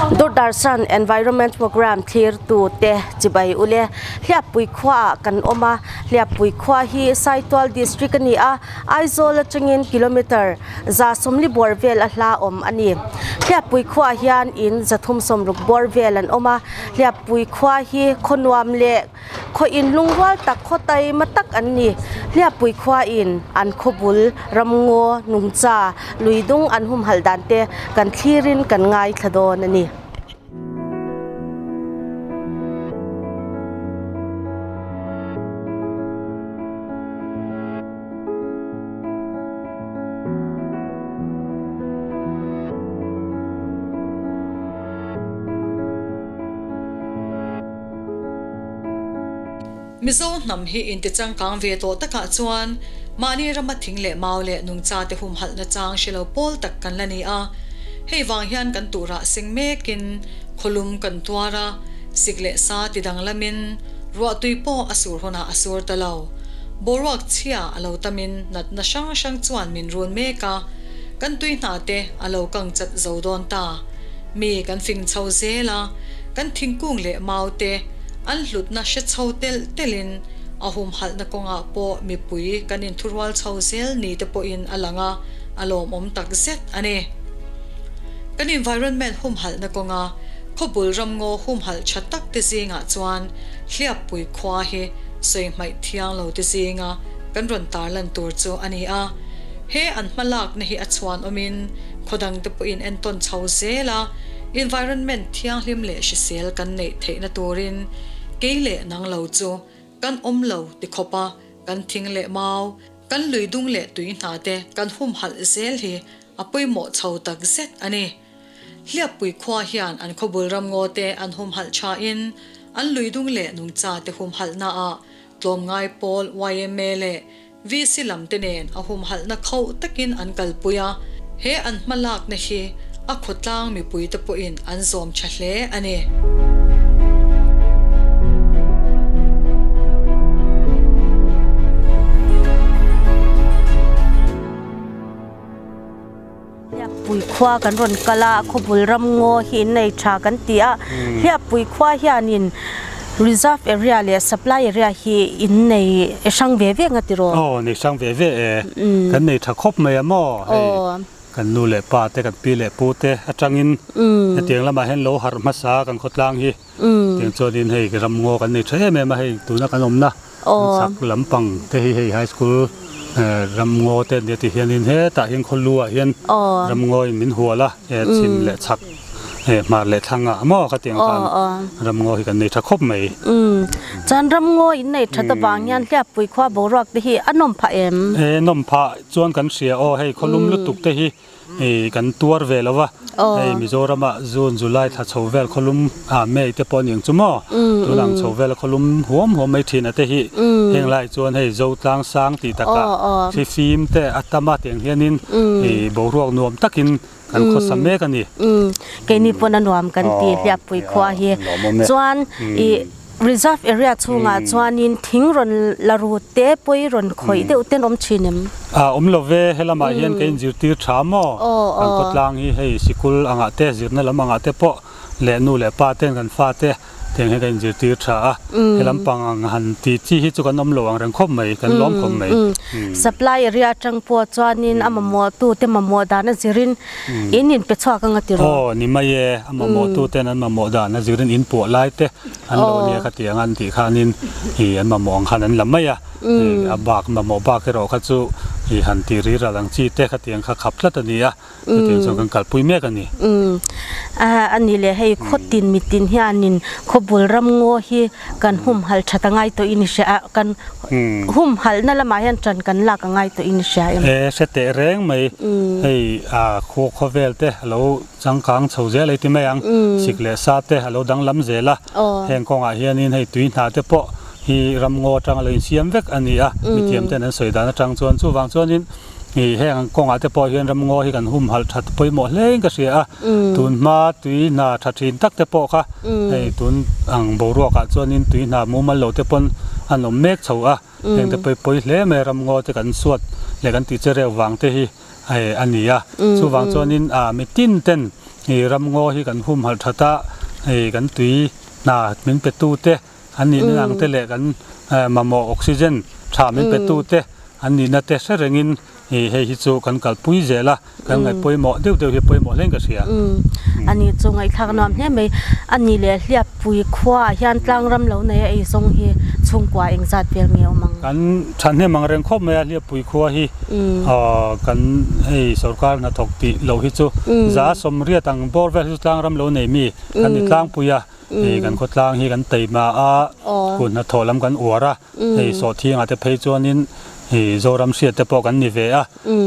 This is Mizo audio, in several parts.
Doordarshan Environment Programme thlir tu te chibai ule Hliappui khua ah kan awm a, Hliappui khua hi Saitual District a ni a, Aizawl atangin kilometre 140 bawr vel a hla awm a ni. Hliappui khua ah hian in 360 bawr vel an awm a, Hliappui khua hi khaw nuam leh Khaw in lungrual tak khaw taima tak an ni. Hliappui khua in an khaw bul, ramngaw, nungcha, lui dung an humhalh dan te kan thlir in kan ngaithla dawn a ni. Mizo hnam hi intichangkang ve tawh takah chuan mahni rama thing leh mau leh nungchate humhalhna chang hre lo pawl tak kan la ni a. Hei vang hian kan turah seng mekin khawlum kan tuar a, sik leh sa ti danglamin ruahtui pawh a sur hunah a sur ta lo. Boruak chhia a lo tamin natna hrang hrang chuan min run mek a, kan tui hna te a lo kang chat zo dawn ta. Mi kan fing chho zel a. Kan thingkung leh mau te an hlutna hre chho telh telhin a humhalhna kawngah pawh mipui kan inthurual chho zel ni te pawhin a lang a, a lawmawm tak zet a ni. Kan environment humhalhna kawnga khawbul ramngaw humhalh tha tak te zingah chuan Hliappui khua hi sawi hmaih thiang lo te zinga kan rawn tarlan tur chu a ni a. He an hmalakna hi a chhuanawmin khaw dangte pawhin entawn chho zel a. Environment thianghlim leh hrisel kan neih theihna turin kei leh nang lo chu kan awm lo ti khawp a, kan thing leh mau, kan lui dung leh tui hna te kan humhalh zel hi a pawimawh chho tak zet a ni. Hliappui khua hian an khawbul ramngaw te an humhalh tha in an lui dung leh nungcha te humhalhna ah tlawmngai pawl yma leh VC lam te nen a humhalhna khauh takin an kalpui a, he an hmalakna hi a khawtlang mipui te pawhin an zawm tha hle a ni. Hliappui khua kan rawn kal a, khawbul ramngaw hi in nei tha kan ti a, Hliappui khua hianin reserve area leh supply area hi in nei hrang ve ve nga tiraw? Aw, nei hrang ve ve e, kan nei tha khawp mai a maw hei kan nu leh pa te kan pi leh pu te atangin hetiang lamah hian lo harh hmasa kan khawtlang hi tiang chuanin hei ramngaw kan nei tha em em a hei tuna kan awmna chhak lampang te hi hei high school ramngaw te ania ti hianin hetah hian khawlu ah hian ramngaw in min hual a chhim leh chhak hmar leh thlang ah maw khatiang khan ramngaw hi kan nei tha khawp mai. Chuan ramngaw in nei that avang hian Hliappui khua boruak te hi a nawm phah em? Nawm phah chuan kan hria aw hei khawlum lutuk te hi Hei kan tuar ve lo va, hei Mizorama June, July thla chho vel khawlum ah May te pawh a ni ang chu maw? Tun ang chho vela khawlum huam huam mai thin a te hi heng lai chuan hei Zotlang sang tih takah thli fim te a tam a tiang hianin hei boruak nuam takin kan khawsa mek a ni. Keini pawn a nuam kan ti Hliappui khua hi chuan ih Reserve area chhungah chuanin thing rawn la ru te pawi rawn khawih deuh ten awm thin em? A awm lo ve, helamah hian ka inzirtir tha maw? Kan khawtlang hi hei sikul angah te, zirna lam angah te pawh leh nu leh pa ten kan fa te tiang hian ka inzirtir tha a, helam pang ang han ti chi hi chu kan awm lo ang reng khawp mai, kan lawm khawp mai. Supply area atang pawh chuanin a mamawh tu te mamawh dan a zirin In in pe chhuak anga tiraw? Aw, ni mai e, a mamawh tu ten an mamawh dan a zirin in puah lai te an lo nia kha tiang an tih khanin ih an mamawh ang khan an la mai a, ih a bak mamawh bak erawh kha chu ih han tih ri ral ang chi te kha tiang kha khap tlat a ni a, chutiang chuan kan kalpui mek a ni. Umm, a ni le hei khawtin mitin hianin khawbul ramngaw hi kan humhalh that a ngai tawh in i hria a, kan humhalhna lamah hian ṭan kan lak a ngai tawh in i hria em? E, hre teh reng mai. Hei a khaw khawvel te a lo changkang chho zel ei ti mai ang. Sik leh sa te a lo danglam zel a. Heng kawngah hianin hei tui hna te pawh hi ramngaw atang a lo insiam vek a ni a. Mithiam ten an sawi dan atang chuan chuvang chuanin Ih heng kawngah te pawh hian ramngaw hi kan humhalh that pawimawh hle in ka hria a, tun hma tui hna tha thin tak te pawh kha hei tun ang boruakah chuanin tui hna mumal lo te pawn an awm mek chho a, heng te pawi pawi hle mai ramngaw te kan suat leh kan tih che reuh vang te hi hei a ni a, chuvang chuanin ah mitin ten I ramngaw hi kan humhalh that a, hei kan tui hna min pe tu te an nihna ang te leh kan mamawh oxygen tha min pe tu te an nihna te hre rengin hei hi chu kan kalpui zel a, kan ngaih pawimawh deuh deuh hi pawimawh hlein ka hria. Ani chu ngaihthlak nuam hle mai. Ani leh Hliappui khuaah hian tlangram lo nei a eizawng hi chhungkua engzat vel nge awm ang? Kan thahnem ang reng khawp mai a, Hliappui khua hi kan hei sorkar hnathawk tih loh hi chu za sawmriat ang bawr vel hi chu tlangram lo nei mi kan ni tlangpui a, hei kan khawtlang hi kan teima a, kut hnathawh lam kan uar a, hei sawhthiangah te phei chuanin hei Zoram hriat te pawh kan ni ve a.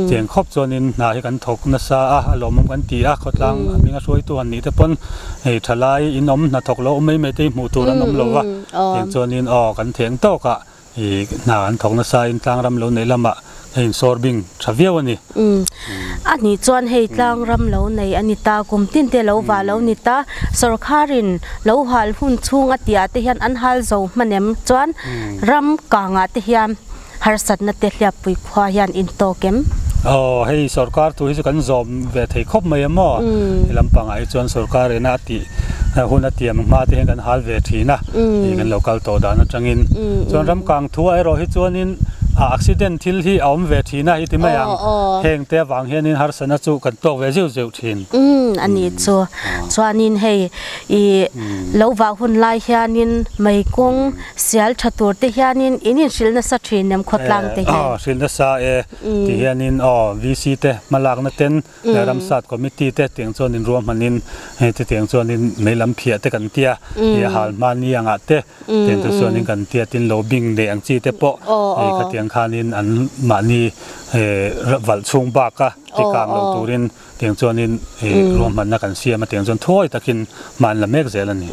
Cheng khawp chuanin hna hi kan thawk nasa a, a lawmawm kan ti a, khawtlang a hming a hruaitu han nih te pawn hei thalai in awm hna thawk lo awm mai mai te hi hmuh tur an awm lo va, cheng chuanin aw kan theng tawkah ih hna an thawk nasa in tlangram lo neih lamah hei insawr bing tha viau a ni. A nih chuan hei tlangram lo nei a ni ta, kum tin te lo vah lo ni ta, sawrkharin lo hal hun chhung a tih ah te hian an hal zo hman em chuan ram kangah te hian Harsatna te Hliappui khua hian in tawk em? Aw, hei sorkar thu hi chu kan zawm ve thei khawp mai em aw? He lampangah hi chuan sorkar ina a tih hun a tiam hma te hian kan hal ve thin a, hei kan lo kal tawh dan atangin. Chuan ramkang thu ah erawh hi chuanin accident thil hi a awm ve thin a, i ti mai ang. Heng te avang hianin harsatna chu kan tawk ve zeuh zeuh thin. Umm, a nih chu. Chuanin hei i lo vah hun lai hianin mei kawng Sial tha tur te hianin in inhrilh nasa thin em khawtlang te hian? Aw, hrilh nasa e. Ti hianin aw VC te hmalakna ten leh Ramsat Committee te tiang chuan in ruahmanin hei te tiang chuanin mei lam phiah te kan tia, hei a hal hmani angah te tiang te chuanin kan tia tin lo bing leh ang chi te pawh hei khatiang khanin an mahni valh chhung baka ti kang lo turin Tiang chuanin ruahmanna kan siam a, tiang chuan thuawi takin hma an la mek zel a ni.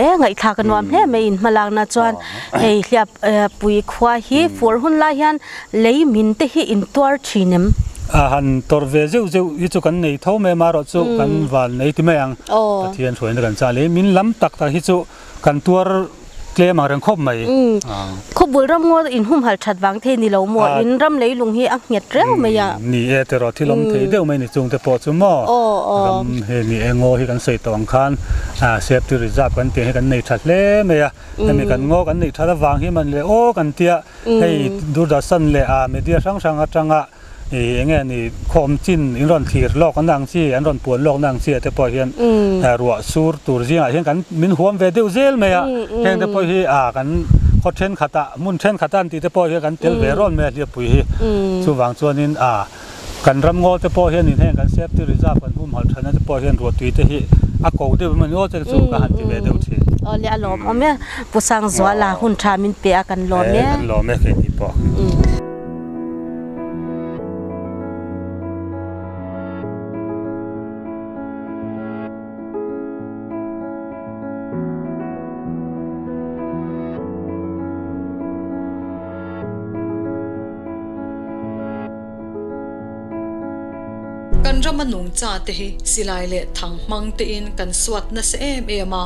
E, ngaihthlak a nuam hle mai in hmalakna chuan hei hliap pui khua hi fur hun lai hian lei min te hi in tuar thin em? A han tawrh ve zeuh zeuh hi chu kan nei tho mai amaherawh chu kan van nei ti mai ang. Pathian hruaina kan chah lei min lam tak tak hi chu Kan tuar tlem ang reng khawp mai. Khawbul ram ngaw in humhalh that vang thei ni lo maw? In ram leilung hi a nghet reuh mai a. Ni e tiraw thil awm thei deuh mai ni chung te pawh chu maw? Ram he ni e ngaw hi kan sawi tawh ang khan safety reserve kan tih hi kan nei tha hle mai a. Hemi kan ngaw kan neih that avang hi man le aw kan tia hei Doordarshan leh media hrang hrang atanga Ih enge ni khawm chin in rawn thlir lawk an ang chi an rawn puan lawk na ang chi ah te pawh hian ruah sur tur zingah hian kan min huam ve deuh zel mai a, heng te pawh hi ah kan khaw thenkhat ah hmun thenkhat ah an tih te pawh hian kan tel ve rawn mai a hliappui hi chuvang chuanin ah kan ram ngaw te pawh hianin heng kan safety reserve kan humhalh thana te pawh hian ruahtui te hi a ko deuh emaw ni aw che chu ka han ti ve deuh thin. Awle a lawmawm e, Pu Sangzuala hun tha min pe a kan lawm e. Kan lawm e keini pawh. Kan rama nungcha te hi silai leh thang hmang tein kan suat nasa em em a,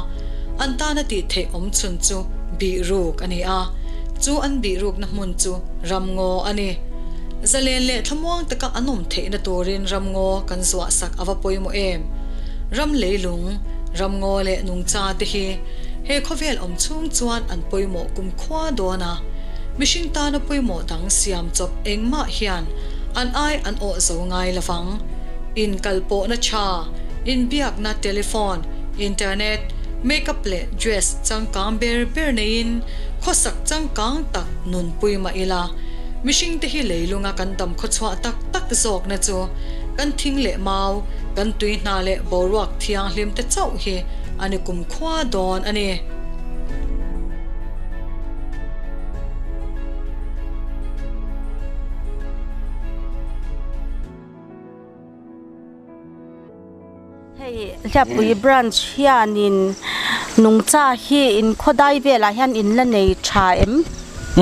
an tana tih theih awm chhun chu bih ruk a ni a, chu an bih rukna hmun chu ramngaw a ni. Zalen leh thlamuang taka an awm theihna turin ramngaw kan zuah sak a va pawimawh em? Ram leilung, ramngaw leh nungcha te hi he khawvel awm chhung chuan an pawimawh kumkhua dawn a, mihring tana pawimawh dang siam chawp engmah hian an ai an awh zo ngai lovang. Inkalpawhna tha, inbiakna telephone, internet, makeup leh dress changkang ber ber neiin khawsak changkang tak nunpui mah ila, mihringte hi leilunga kan dam khawchhuah tak tak zawkna chu kan thing leh mau, kan tui hna leh boruak thianghlim te chauh hi a ni kumkhua dawn a ni. Hei Hliappui branch hianin nungcha hi in khawdai velah hian in la nei tha em?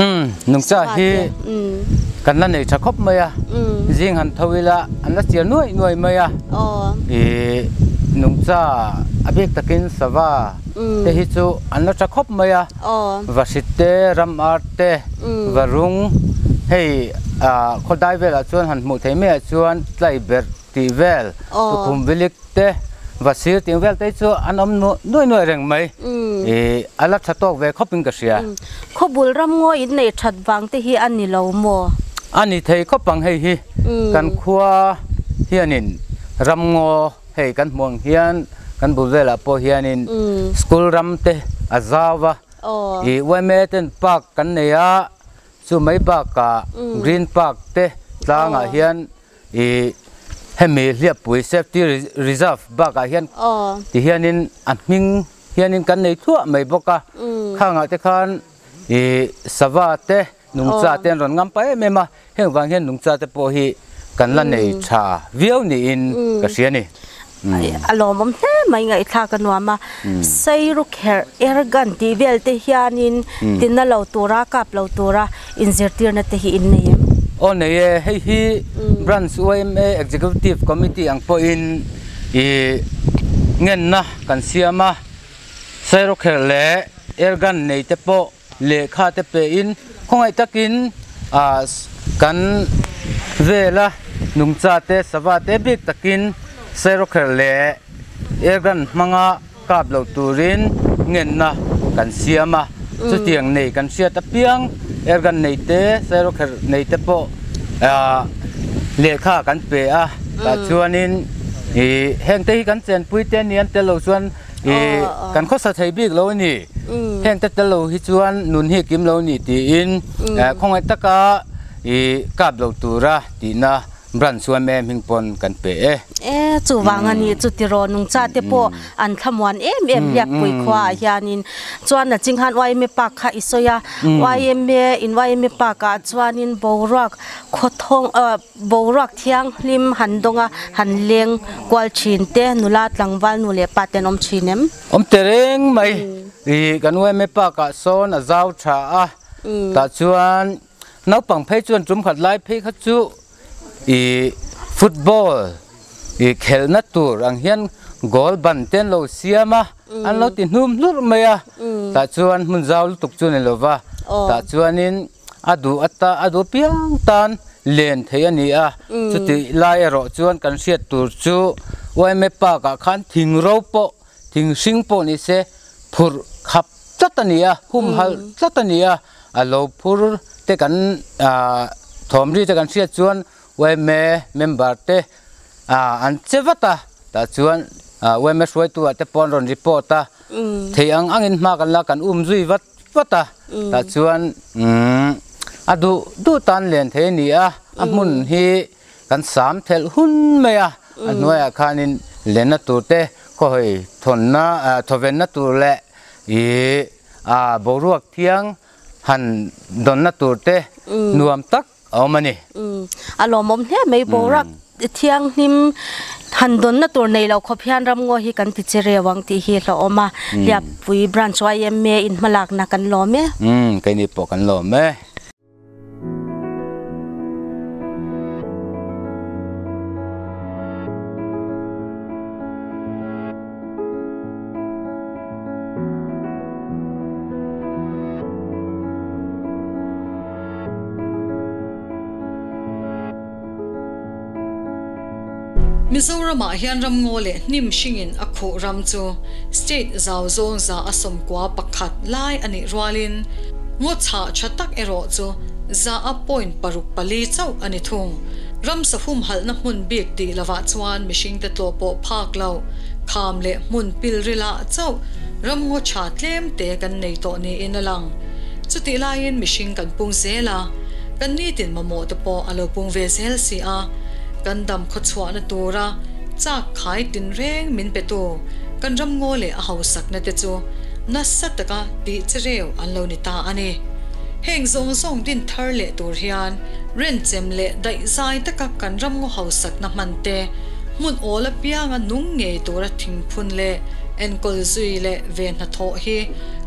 Umm nungcha hi kan la nei tha khawp mai a, zing han tho ila an la chiar nuai nuai mai a, ih nungcha a bik takin sava te hi chu an la tha khawp mai a. Vahrit te, ram art te, varung hei khawdai velah chuan han hmuh theih maiah chuan tlai berh tih vel, tukhum vilik te, Vasir ting vel te chu an awm nuai nuai reng mai i ala tha tawk ve khawp in ka hria. Khawbul ram ngaw in nei that vang te hi a ni lo maw? A ni thei khawp ang hei hi. Kan khua hianin ram ngaw hei kan hmuh ang hian kan bul velah pawh hianin school ram te a zau a, i yma ten park kan nei a, chu mai bakah green park te tlangah hian I hemi hliappui safety reserve bakah hian ti hianin a hming hianin kan nei thluah mai bawk a, khangah te khan i sava te nungcha te an rawn ngam pa em em a, heng vang hian nungcha te pawh hi kan la nei tha viau niin ka hria a ni. A lawmawm hle mai ngaihthlak a nuam a, Sairukherh airgun tih vel te hianin tina lo tura kap lo tura inzirtirna te hi in nei em? Aw nei e, hei hi Branch yma Executive Committee ang pawhin i ngenna kan siam a, Sairukherh leh airgun nei te pawh lehkha te pein khawngaih takin kan vela nungcha te sava te bik takin Sairukherh leh airgun hmanga kap lo turin ngenna kan siam a, chutiang nei kan hriat apiang airgun nei te Sairukherh nei te pawh lehkha kan pe a, tah chuanin ih hengte hi kan chenpui te anian tel lo chuan I kan khawsa thei bik lo a ni. Heng te tel lo hi chuan nun hi kim lo a ni tiin khawngaih taka i kap lo tura tihna branch chuan me hming pawn kan pe e. E, chuvang a ni chu tiraw nungcha te pawh an thlamuan em em Hliappui khua ah hianin chuan a chinghan yma park kha i sawi a, yma in yma park ah chuanin boruak khawthawng Boruak thianghlim han dawnga han leng kual thin te, nula tlangval nu leh pa te an awm thin em? Awm te reng mai. I kan yma park ah sawn a zau tha a, tah chuan naupang phei chuan tum khat lai phei kha chu i football i khelhna tur ang hian goal ban te an lo siam a, an lo ti hnum hlurh mai a, tah chuan hmun zau lutuk chu a ni lo va, tah chuanin A duh ata a duh piang tan len theih a ni a, chutih lai erawh chuan kan hriat tur chu yma park ah khan thing ro pawh thing hring pawh ni se phurh khap tlat a ni a, humhalh tlat a ni a, a lo phur te kan thawmri te kan hriat chuan yma member te an che vat a, tah chuan yma hruaitu ah te pawh an rawn report a, theih ang angin hma kan la kan um zui vat. Vat a, tah chuan a duh duh tan len thei a ni a, a hmun hi kan sam thelh hun mai a, a hnuaiah khanin lenna tur te, khawhawi thawnna thawvenna tur leh ih a boruak thiang han dawnna tur te nuam tak a awm a ni. A lawmawm hle mai boruak thianghlim han dawnna tur nei lo khawp hian ramngaw hi kan ti che reu ang tih hi hlauhawm a, Hliappui Branch yma in hmalakna kan lawm e. Keini pawh kan lawm e. Mizoramah hian ramngaw leh hnim hringin a khuh ram chu state zau zawng 191 lai a nih rualin ngaw chhah tha tak erawh chu 100.64 chauh a ni thung. Ramsa humhalhna hmun bik tih lovah chuan mihringte tlawh pawh phak lo, kham leh hmun pilrilah chauh ramngaw tha tlem te kan nei tawh niin a lang. Chutih laiin mihring kan pung zel a, kan nitin mamawh te pawh a lo pung ve zel si a, kan dam khawchhuahna tura chak khai tinreng min petu kan ramngaw leh a hausakna te chu nasa taka tih che reu an lo ni ta a ni. Heng zawng zawng din thar leh tur hian renchem leh daihzai taka kan ramngaw hausakna hman te, hmun awl apianga nung ngei tura thingphun leh enkawl zui leh ve hnathawh hi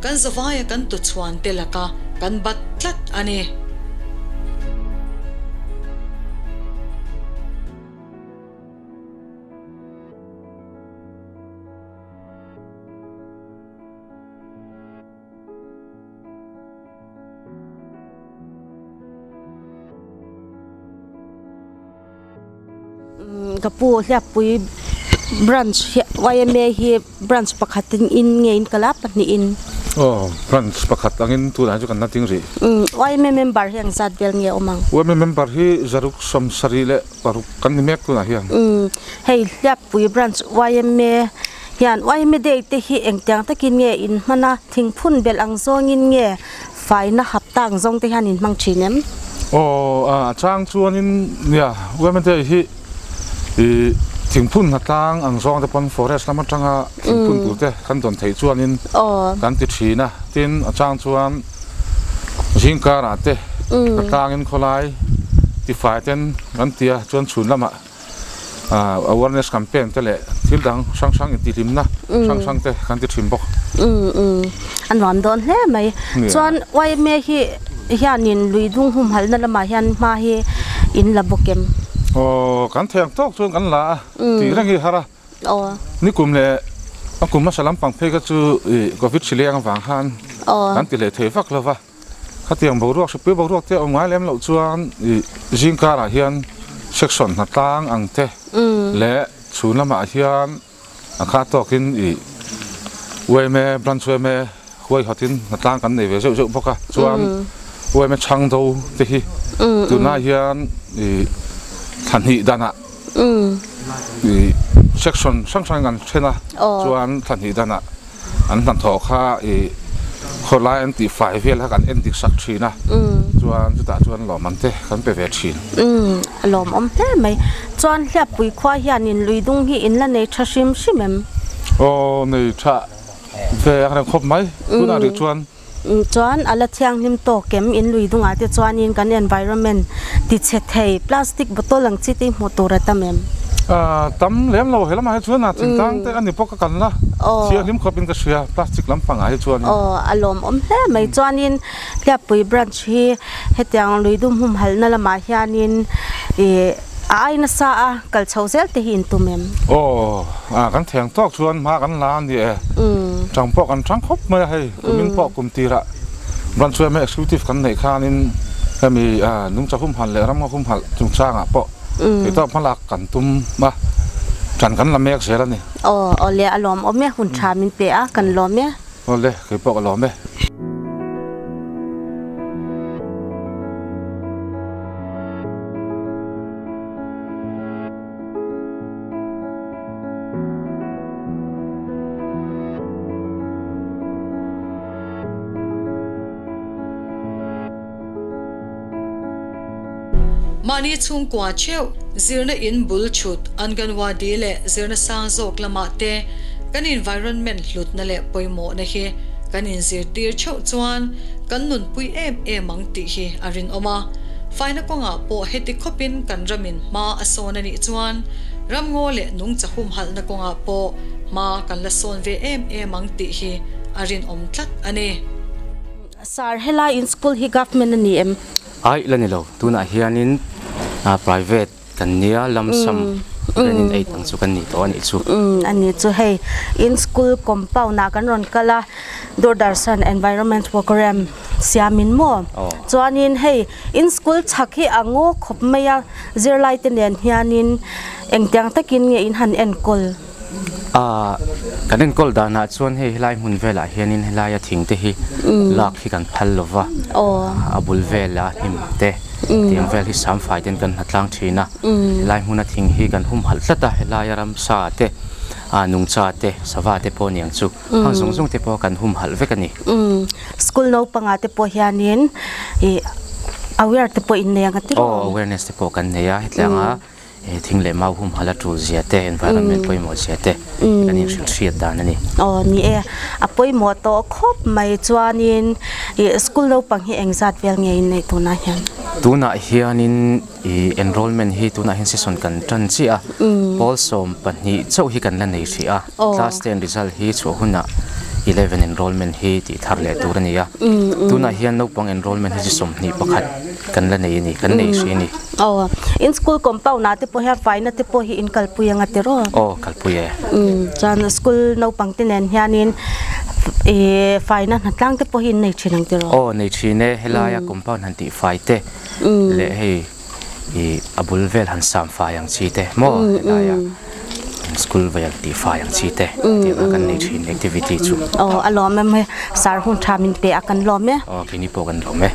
Kan zavaia kan tuchhuan te laka kan bat tlat a ni. Ka pu Hliappui Branch hi YMA hi branch pakhatin in nge in kala pahnih in. Aw, branch pakhat angin tunah hi chu kan la ding rih. Umm, YMA member hi ang zat vel nge awm ang? YMA member hi zaruk sawmsarih leh paruk kan ni mek tunah hian. Umm, hei Hliappui branch YMA hian YMA day te hi engtiang takin nge in hman a, thingphun belh ang zawngin nge faina hapta ang zawng te hian in hmang thin em? Aw, a chang chuanin nia YMA day hi Ih thingphun hnatlang ang zawng te pawn forest lam atanga thingphun tur te kan dawn theih chuanin kan ti thin a, tin a chang chuan zingkarah te hnatlangin khawlai tifai ten kan ti a, chuan chhun lamah awareness campaign te leh thil dang hrang hrang intihhlimna hrang hrang te kan ti thin bawk. A nuam dawn hle mai. Chuan YMA hi hianin lui dung humhalhna lamah hian hma hi in la bawk em? Aw, kan thei ang tawk chuan kan la a, tih reng hi har a. Nikum leh a kum hmasa lampang phei kha chu Covid hri leng avang khan kan ti leh thei vak lo va. Khatiang boruak hripui boruak te a awm ngai lem loh chuan zingkarah hian section hnatlang ang te leh chhun lamah hian A kha tawkin i uaime branch uaime huaihawtin hnatlang kan nei ve zeuh zeuh bawk a, chuan uaime chhang do te hi tunah hian i thla hnih danah i section hrang hrangin an then a, chuan thla hnih danah an hnathawh kha i khawlai an tih fai vel kha kan en dik sak thin a, chuan chutah chuan lawmman te kan pe ve thin. Umm a lawmawm hle mai. Chuan Hliappui khua hianin lui dung hi in la nei tha hrim hrim em? Aw nei tha ve ang reng khawp mai tunah rih chuan. Chuan a la thianghlim tawk em? In lui dungah te chuanin kan environment ti chhe thei plastic bottle ang chi te hi hmuh tur a tam em? Tam lem lo he lamah hi chuan a thingtlang te a ni bawk a kan la thianghlim khawp in ka hria plastic lampang ah hi chuanin. Aw a lawmawm hle mai chuanin Hliappui branch hi hetiang lui dum humhalhna lamah hianin ih a ai nasa a kal chho zel te hi in tum em? Aw, a kan theng tawk chuan hma kan la a ni e. Tang pawh kan tang khawp mai a hei, kumin pawh kum tirah branch yma executive kan neih khanin hemi nungcha humhalh leh ramnga humhalh chungchangah pawh theitawp hmalak kan tum a, tan kan la mek zel a ni. Aw, aw le a lawmawm e, hun tha min pe a, kan lawm e. Awle, kei pawh ka lawm e. Mahni chhungkua theuh zirna in bul chhut Anganwadi leh zirna sang zawk lamah te kan environment hlutna leh pawimawhna hi kan inzirtir theuh chuan kan nunpui em em ang tih hi a rinawm a. Faina kawngah pawh heti khawpin kan ramin hma a sawn a nih chuan ramngaw leh nungcha humhalhna kawngah pawh hma kan la sawn ve em em ang tih hi a rinawm tlat a ni. Sir, helai in school hi government a ni em? Aih la ni lo, tunah hianin private kan nia lump sum rent in aid ang chu kan nih tawh a nih chu. A ni chu hei in school compound ah kan rawn kal a, Doordarshan environment program siamin maw? Chuanin hei in school chhak hi a ngaw khawp mai a, zirlai te nen hianin engtiang takin nge in han enkawl? A, kan enkawl danah chuan hei helai hmun velah hianin helaia thing te hi lak hi kan phal lo va, a bul vela hnim te tiang vel hi samfai ten kan hnatlang thin a, helai hmuna thing hi kan humhalh tlat a, helaia ramsa te, nungcha te, sava te pawh niang chu hang zawng zawng te pawh kan humhalh vek a ni. School naupangah te pawh hianin ih aware te pawh in nei ang a ti rawh. Aw, awareness te pawh kan nei a, hetianga He thing leh mau humhalh a tul zia te, environment pawimawh zia te kan inhrilh hriat dan a ni. Aw ni e, a pawimawh tawh khawp mai chuanin ih school naupang hi engzat vel nge in neih tunah hian? Tunah hianin ih enrollment hi tunah hian session kan tan chiah a, pawl 12 chauh hi kan la nei hrih a, class 10 result hi chhuah hunah 11 enrollment hi tih thar leh tur a ni a, tunah hian naupang enrollment hi chi 21 kan la nei a ni, kan nei hrih a ni. Aw, in school compound ah te pawh hian faina te pawh hi in kalpui anga tiraw? Aw, kalpui e. Umm, chuan school naupang te nen hianin ih faina hnatlang te pawh hi in nei thin ang tiraw? Aw, nei thin e, helaia compound han tih fai te leh hei ih a bul vel han sam fai ang chi te maw helaia. School vel ti fai ang chi te tiang a kan nei thin activity chu. Aw a lawm em hei sar hun tha min pe a kan lawm e. Aw keini pawh kan lawm e.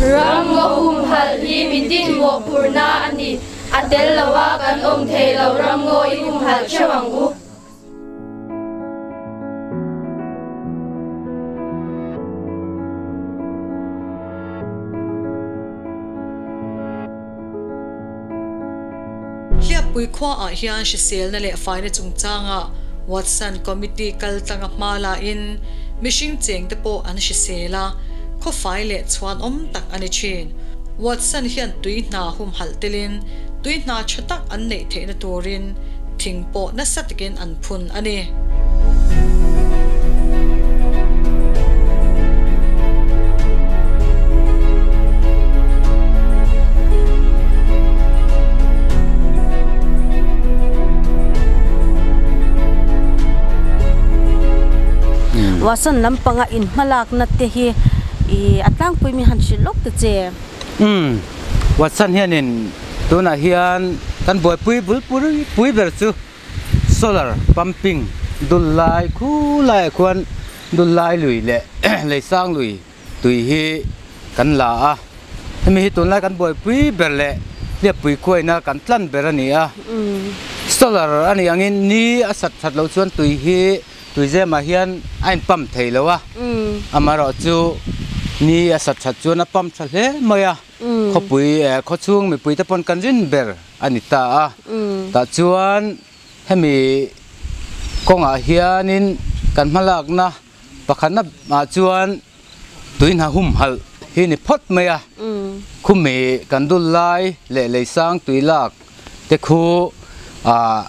Ram ngaw humhalh hi mitin mawhphurhna a ni. A tel lo a kan awm thei lo ram ngaw i humhalh theuh ang u. Hliappui khuaah hian hriselna leh faina chungchangah Watson Committee kal tlanga hma lain mihring chengte pawh an hrisel a, khawfai leh chhuanawm tak a ni thin. Watson hian tui hna humhalh telin tui hna tha tak an neih theihna turin thing pawh nasa takin an phun a ni. Watson lampanga inhmalakna te hi i a tlangpui mi han hrilh lawk ta che. Umm, Watson hianin tunah hian kan buaipui bulpui pui ber chu Solar pumping dul lai khu laiah khuan dul lai lui leh lei sang lui tui hi kan la a, hemi hi tunlai kan buaipui ber leh hliappui khuaina kan tlan ber a ni a. Solar a nih angin ni a sat that loh chuan tui hi tui zemah hian a in pump thei lo a, amaherawh chu ni a sat that chuan a pump tha hle mai a. Khawpui khawchhung mipuite pawn kan rin ber a ni ta a, tah chuan hemi kawngah hianin kan hmalakna pakhatna ah chuan tui hna humhalh hi ni phawt mai a, khumi kan dul lai leh leisang tui lak te khu ah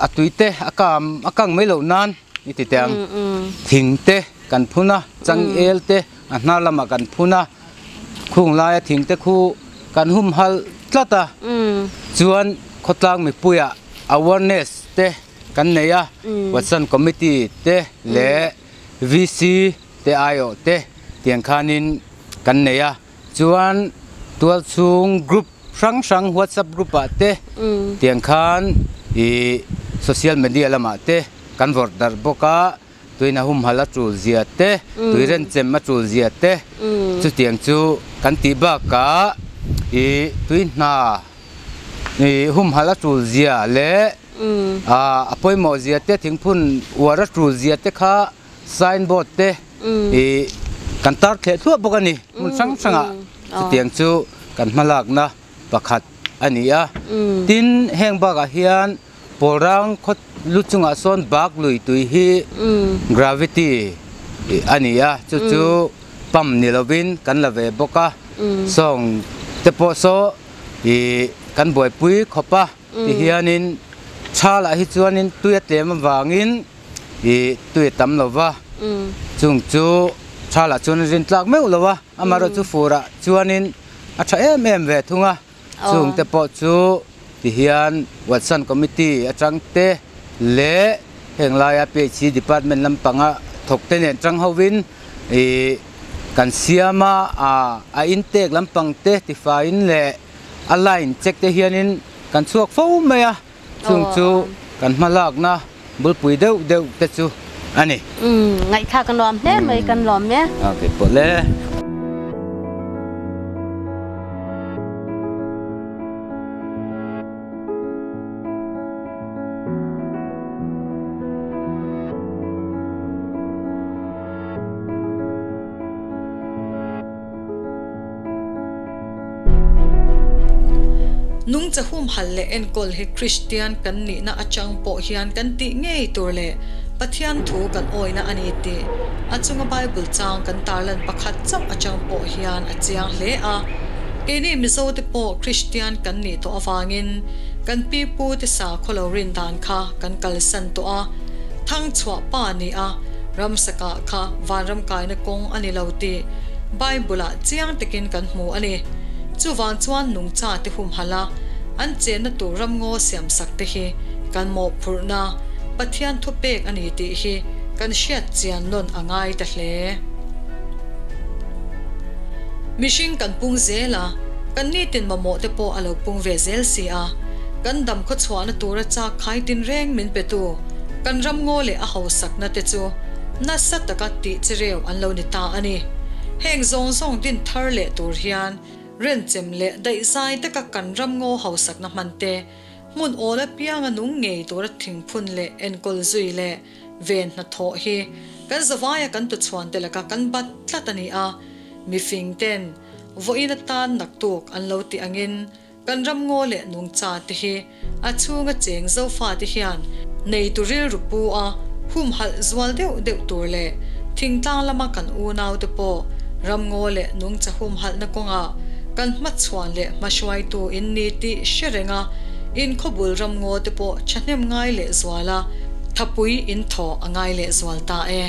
a tui te a kam a kang mai loh nan i ti teh ang, thing te kan phun a, changel te. A hnar lamah kan phun a, khung laia thing te khu kan humhalh tlat a, chuan khawtlang mipuiah awareness te kan nei a, Watson Committee te leh VC te aiawh te tiang khanin kan nei a, chuan tualchhung group hrang hrang WhatsApp group ah te tiang khan ih social media lamah te kan vawrh darh bawk a. Tuina humhalh a tul zia te, tui renchem a tul zia te, chutiang chu kan tih bakah ih tui hna ih humhalh a tul zia leh a pawimawh zia te, thingphun uar a tul zia te kha sign board te ih kan tar thleh thluah bawk a ni hmun hrang hrangah chutiang chu kan hmalakna pakhat a ni a. Tin, heng bakah hian Pawlrang khaw lu chungah sawn bak lui tui hi gravity a ni a, chu chu pump ni lovin kan la ve bawk a, sawng te pawh saw ih kan buaipui khawp a, tihianin thalah hi chuanin tui a tlem avangin ih tui a tam lo va, chung chu thalah chuan a rin tlak meuh lo a, amaherawhchu furah chuanin a tha em em ve thung a. Chung te pawh chu tihian Watson Committee atang te leh heng laia PHC Department lampanga thawk te nen tang hovin ih kan siam a, a intake lampang te tifaiin leh a line check te hianin kan chhuak fo mai a, chung chu kan hmalakna bulpui deuh deuh te chu a ni. Ngaihthlak a nuam hle mai kan lawm e. Okay pawh le. Nungcha humhalh leh enkawl hi Kristian kan nihna atang pawh hian kan tih ngei tur leh Pathian thu kan awihna a ni tih a chunga Bible chang kan tarlan pakhat chauh atang pawh hian a chiang hle a. Keini Mizote pawh Kristian kan nih tawh avangin kan pi pute sakhaw lo rin dan kha kan kalsan tawh a. Thangchhuah pa ni a, ramsakah kha vanram kaina kawng a ni lo tih Bible-ah chiang takin kan hmu a ni. Chuvang chuan nungchate humhalh a, an chenna tur ramngaw siamsak te hi kan mawhphurhna Pathian thupek a ni tih hi kan hriat chian nawn a ngai ta hle. Mihring kan pung zel a, kan nitin mamawh te pawh a lo pung ve zel si a, kan dam khawchhuahna tura chak khai tinreng min petu kan ramngaw leh a hausakna te chu nasa taka tih chi reu an lo ni ta a ni. Heng zawng zawng din thar leh tur hian renchem leh daihzai taka kan ramngaw hausakna hman te, Hmun awl apianga nung ngei tura thingphun leh enkawl zui leh ven hnathawh hi kan zavaia kan tuchhuan te laka kan bat tlat a ni a, mifing ten vawiin atan naktuk an lo tih angin kan ramngaw leh nungcha te hi a chhunga cheng zofa te hian neitu rilru pu a humhalh zual deuh deuh tur leh thingtlang lama kan unau te pawh ramngaw leh nungcha humhalhna kawngah kan hmachhuan leh hmahruaitu in ni tih hre reng a, in khawbul ramngaw te pawh thahnem ngai leh zual a, thapui in thaw a ngai leh zual ta e.